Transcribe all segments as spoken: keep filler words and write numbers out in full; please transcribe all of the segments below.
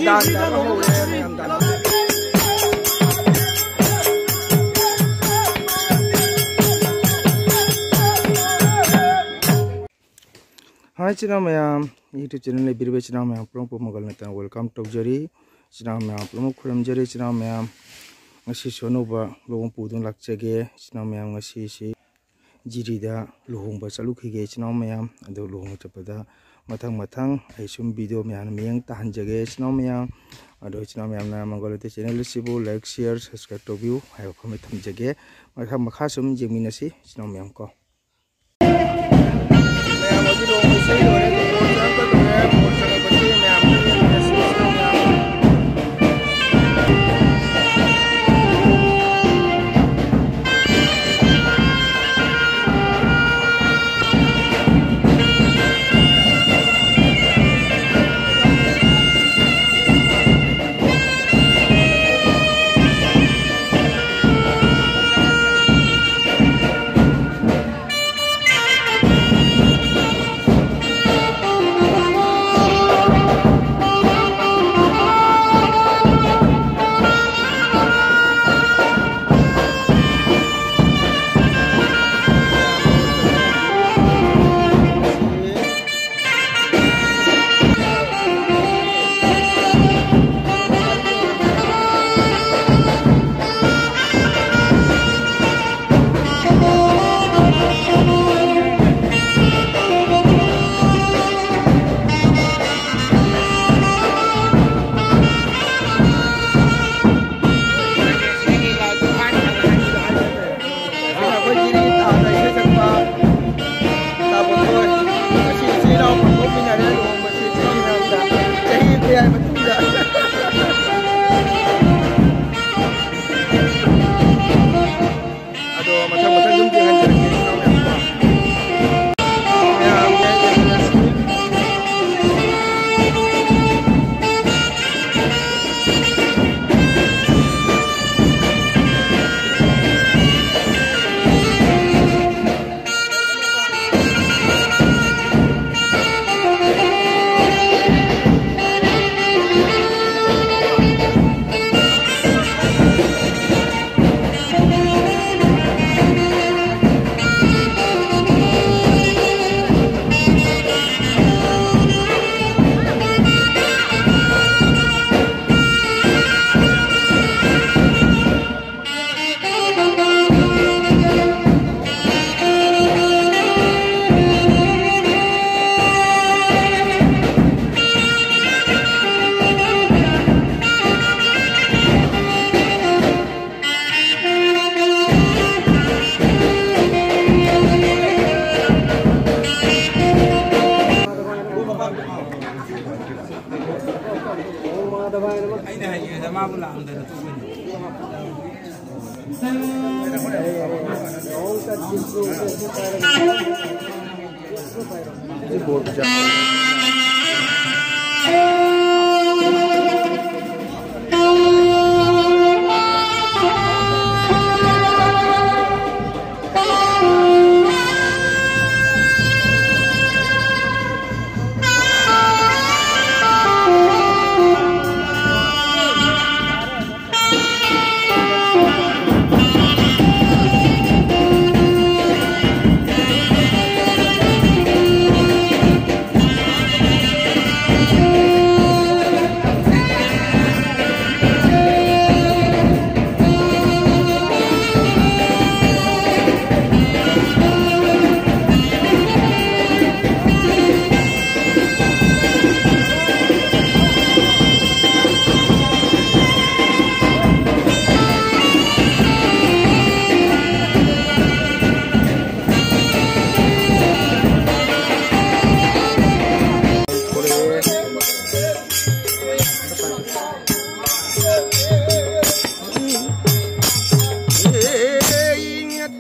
ꯍꯥꯏ ꯏꯆꯤꯟ ꯏꯅꯥꯎ ꯃꯌꯥꯝ, YouTube channel ꯂꯩꯕꯤꯔꯤꯕ ꯏꯆꯤꯟ ꯏꯅꯥꯎ ꯃꯌꯥꯝ ꯄꯨꯝꯅꯃꯛꯄꯨ ꯃꯒꯜ ꯅꯠꯇꯅ welcome ꯇꯧꯖꯔꯤ꯫ ꯏꯆꯤꯟ ꯏꯅꯥꯎ ꯃꯌꯥꯝ ꯄꯨꯝꯅꯃꯛ ꯈꯨꯔꯨꯝꯖꯔꯤ꯫ ꯏꯆꯤꯟ ꯏꯅꯥꯎ ꯃꯌꯥꯝ, ꯉꯁꯤꯁꯨ ꯑꯅꯧꯕ vlog ꯑꯃ ꯄꯨꯗꯨꯅ ꯂꯥꯛꯆꯒꯦ꯫ ꯏꯆꯤꯟ ꯏꯅꯥꯎ ꯃꯌꯥꯝ, ꯉꯁꯤꯁꯤ ꯖꯤꯔꯤꯗ ꯂꯨꯍꯣꯡꯕ ꯆꯠꯂꯨꯈꯤꯒꯦ ꯏꯆꯤꯟ ꯏꯅꯥꯎ ꯃꯌꯥꯝ꯫ ꯑꯗꯨ ꯂꯨꯍꯣꯡꯕ ꯆꯠꯄꯗ ꯃꯊꯪ ꯃꯊꯪ ꯑꯩ ꯁꯨꯝ video ꯃꯌꯥꯝꯅ ꯃꯤꯠꯌꯦꯡ ꯇꯥꯍꯟꯖꯒꯦ ꯏꯆꯤꯟ ꯏꯅꯥꯎ ꯃꯌꯥꯝ꯫ ꯑꯗꯣ ꯏꯆꯤꯟ ꯏꯅꯥꯎ ꯃꯌꯥꯝꯅ ꯃꯪꯒꯣꯂꯤꯇꯤ channel ꯑꯁꯤꯕꯨ like, share, subscribe ꯇꯧꯕꯤꯌꯨ ꯍꯥꯏꯕ ꯋꯥꯐꯝꯁꯤ ꯊꯝꯖꯒꯦ꯫ ꯃꯈꯥ, ꯃꯈꯥ ꯁꯨꯝ ꯌꯦꯡꯃꯤꯟꯅꯁꯤ ꯏꯆꯤꯟ ꯏꯅꯥꯎ ꯃꯌꯥꯝ ꯀꯣ꯫ ꯃꯌꯥꯝ ꯍꯧꯖꯤꯛ ꯂꯨꯍꯣꯡꯕ ꯏꯁꯩ ꯂꯣꯏꯔꯦ, ꯂꯨꯍꯣꯡꯕ ꯆꯪꯉꯛꯀꯗꯧꯔꯦ, ꯂꯨꯍꯣꯡꯕ ꯆꯪꯉꯛꯄꯁꯤ ꯃꯌꯥꯝ ꯌꯦꯡꯃꯤꯟꯅꯁꯤ ꯏꯆꯤꯟ ꯏꯅꯥꯎ ꯃꯌꯥꯝ꯫ ꯑꯩꯈꯣꯏꯒꯤ ꯇꯥꯗ ꯏꯁꯩ ꯁꯛꯄ ꯇꯥꯕꯣꯟ ꯈꯣꯏ꯫ ꯉꯁꯤ ꯏꯆꯤꯜ ꯏꯅꯥꯎ ꯄꯥꯡꯊꯣꯛꯃꯤꯟꯅꯔꯦ ꯂꯨꯍꯣꯡꯕꯁꯤ ꯆꯍꯤ ꯃꯌꯥꯝꯗ, ꯆꯍꯤ ꯀꯌꯥꯒꯤ ꯃꯇꯨꯡꯗ꯫ ꯑꯗꯣ ꯃꯊꯪ ꯃꯊꯪ ꯑꯗꯨꯝ ꯌꯦꯡꯍꯟꯖꯔꯛꯀꯦ ꯏꯆꯤꯜ ꯏꯅꯥꯎ ꯃꯌꯥꯝ ꯀꯣ꯫ ꯃꯌꯥꯝ ꯌꯦꯡꯃꯤꯟꯅꯁꯤ꯫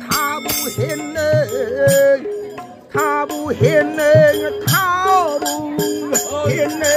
ꯊꯥꯕꯨ ꯍꯦꯟꯅ, ꯊꯥꯕꯨ ꯍꯦꯟꯅ, ꯊꯥꯕꯨ ꯍꯦꯟꯅ꯫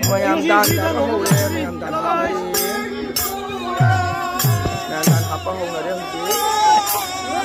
ꯃꯌꯥꯝ ꯗꯥꯟꯁ ꯇꯧꯕ ꯍꯧꯔꯦ, ꯃꯌꯥꯝ ꯗꯥꯟꯁ ꯍꯥꯞꯄ ꯍꯧꯔꯦ꯫ ꯃꯌꯥꯝ ꯗꯥꯟꯁ ꯍꯥꯞꯄ ꯍꯧꯅꯔꯦ ꯍꯧꯖꯤꯛ꯫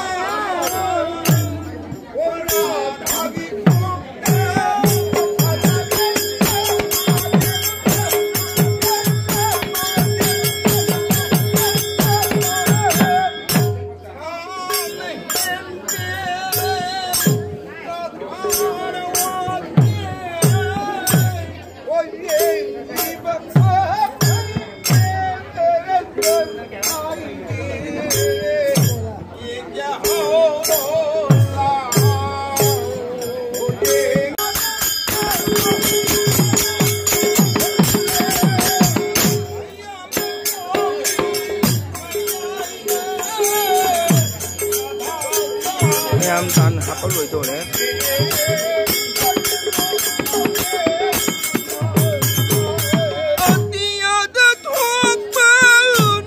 ꯃꯌꯥꯝ ꯗꯥꯟꯁ ꯍꯥꯞꯄ ꯂꯣꯏꯗꯣꯔꯦ꯫ ꯑꯇꯤꯌꯥꯗ ꯊꯣꯛꯄ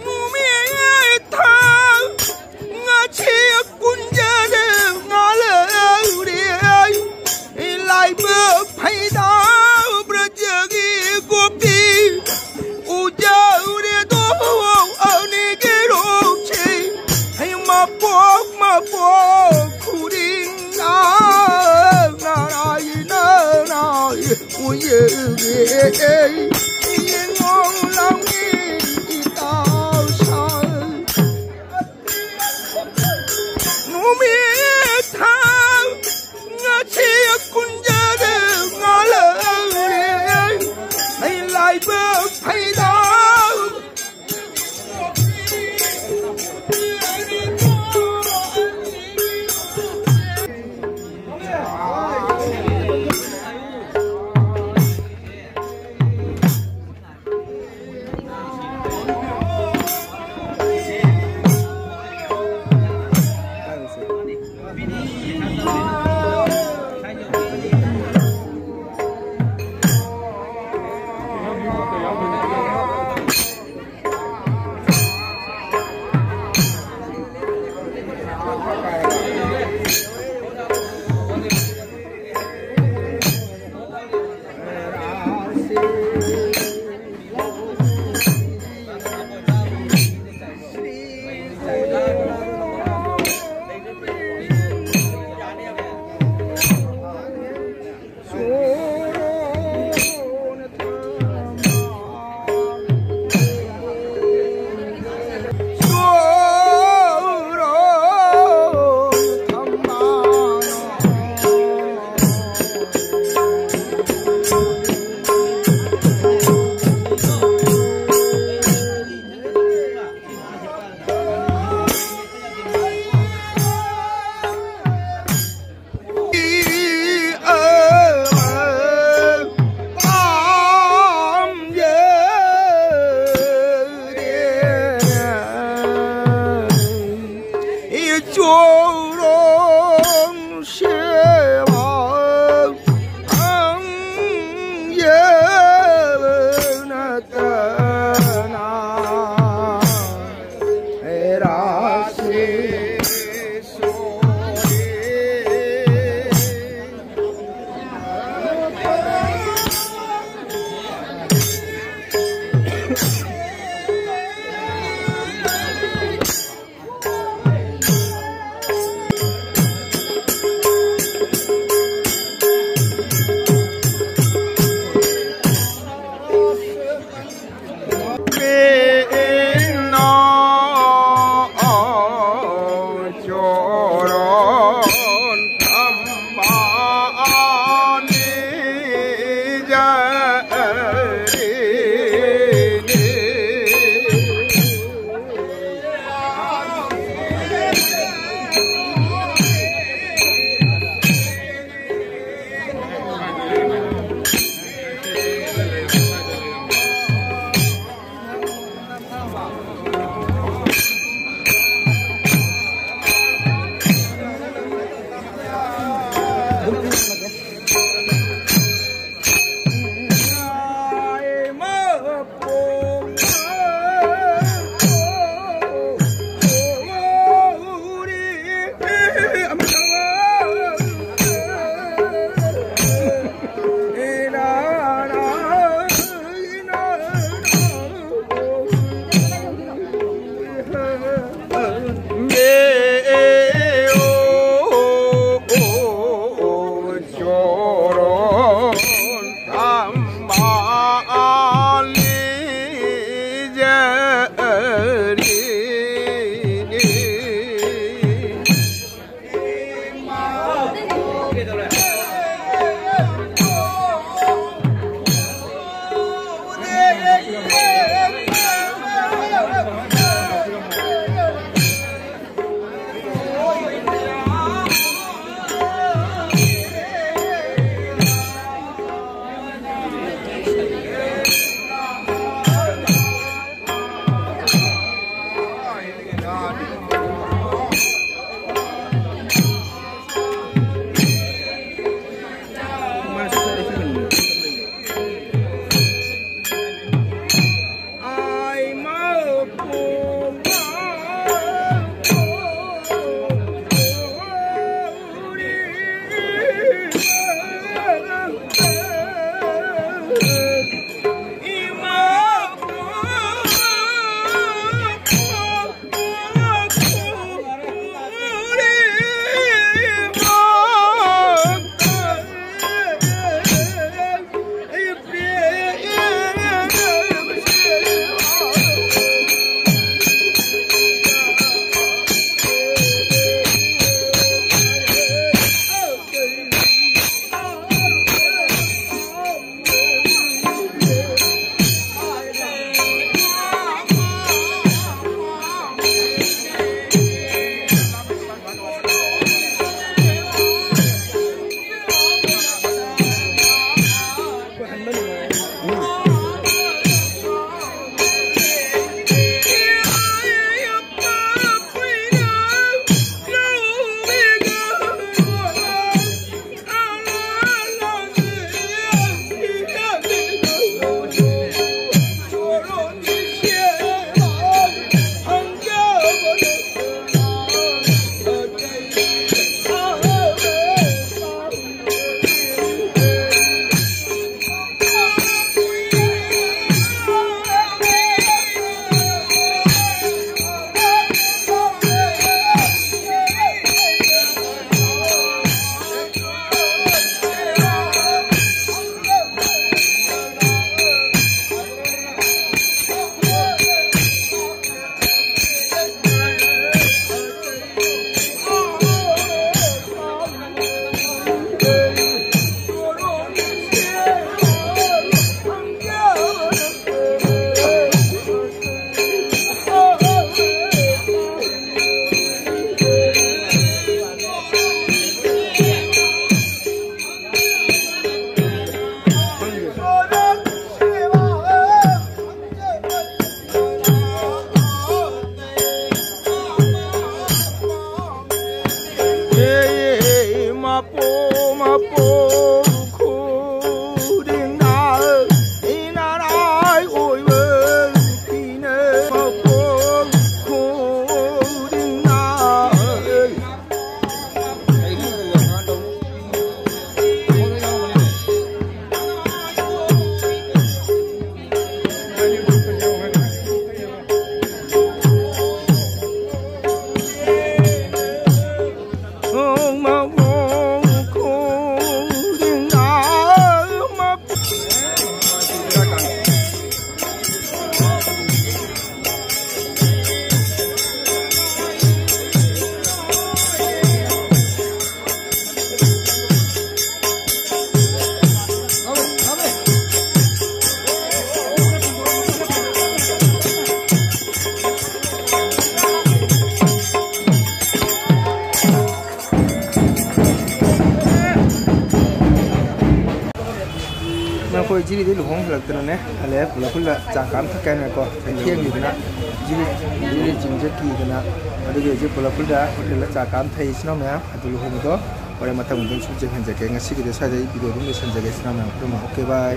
ꯅꯨꯃꯤꯠ ꯊꯥ, ꯉꯁꯤ ꯀꯨꯟꯖꯔ ꯉꯥꯜꯍꯧꯔꯦ꯫ ꯂꯥꯏꯕ ꯐꯩꯗꯥ ꯕ꯭ꯔꯖꯒꯤ ꯒꯣꯄꯤ ꯎꯖꯧꯔꯦ꯫ ꯑꯩꯈꯣꯏ ꯖꯤꯔꯤꯗꯤ ꯂꯨꯍꯣꯡ ꯍꯜꯂꯛꯇꯅꯅꯦ ꯍꯜꯂꯛꯑꯦ, ꯄꯨꯂꯞ ꯄꯨꯜꯂ ꯆꯥ ꯀꯥꯝ ꯊꯛꯀꯦ ꯍꯥꯏꯅꯀꯣ, ꯊꯦꯡꯈꯤꯗꯅ ꯖꯤꯔꯤ, ꯖꯤꯔꯤ ꯆꯤꯡꯁꯦ ꯀꯤꯗꯅ꯫ ꯑꯗꯨꯒꯤ ꯍꯧꯖꯤꯛ ꯄꯨꯂꯞ ꯄꯨꯜꯂ ꯍꯣꯇꯦꯜꯗ ꯆꯥ ꯀꯥꯝ ꯊꯛꯏ ꯏꯆꯤꯟ ꯏꯅꯥꯎ ꯃꯌꯥꯝ꯫ ꯑꯗꯨ ꯂꯨꯍꯣꯡꯕꯗꯣ ꯍꯣꯔꯦꯟ ꯃꯊꯪ ꯃꯊꯪ ꯁꯨꯝ ꯌꯦꯡꯍꯟꯖꯒꯦ꯫ ꯉꯁꯤꯒꯤꯗꯤ ꯁ꯭ꯋꯥꯏꯗ ꯑꯩ ꯚꯤꯗꯤꯑꯣ ꯑꯗꯨꯝ ꯂꯣꯏꯁꯟꯖꯒꯦ ꯏꯆꯤꯟ ꯏꯅꯥꯎ ꯃꯌꯥꯝ ꯄꯨꯝꯅꯃꯛ꯫ ꯑꯣꯀꯦ, ꯕꯥꯏ꯫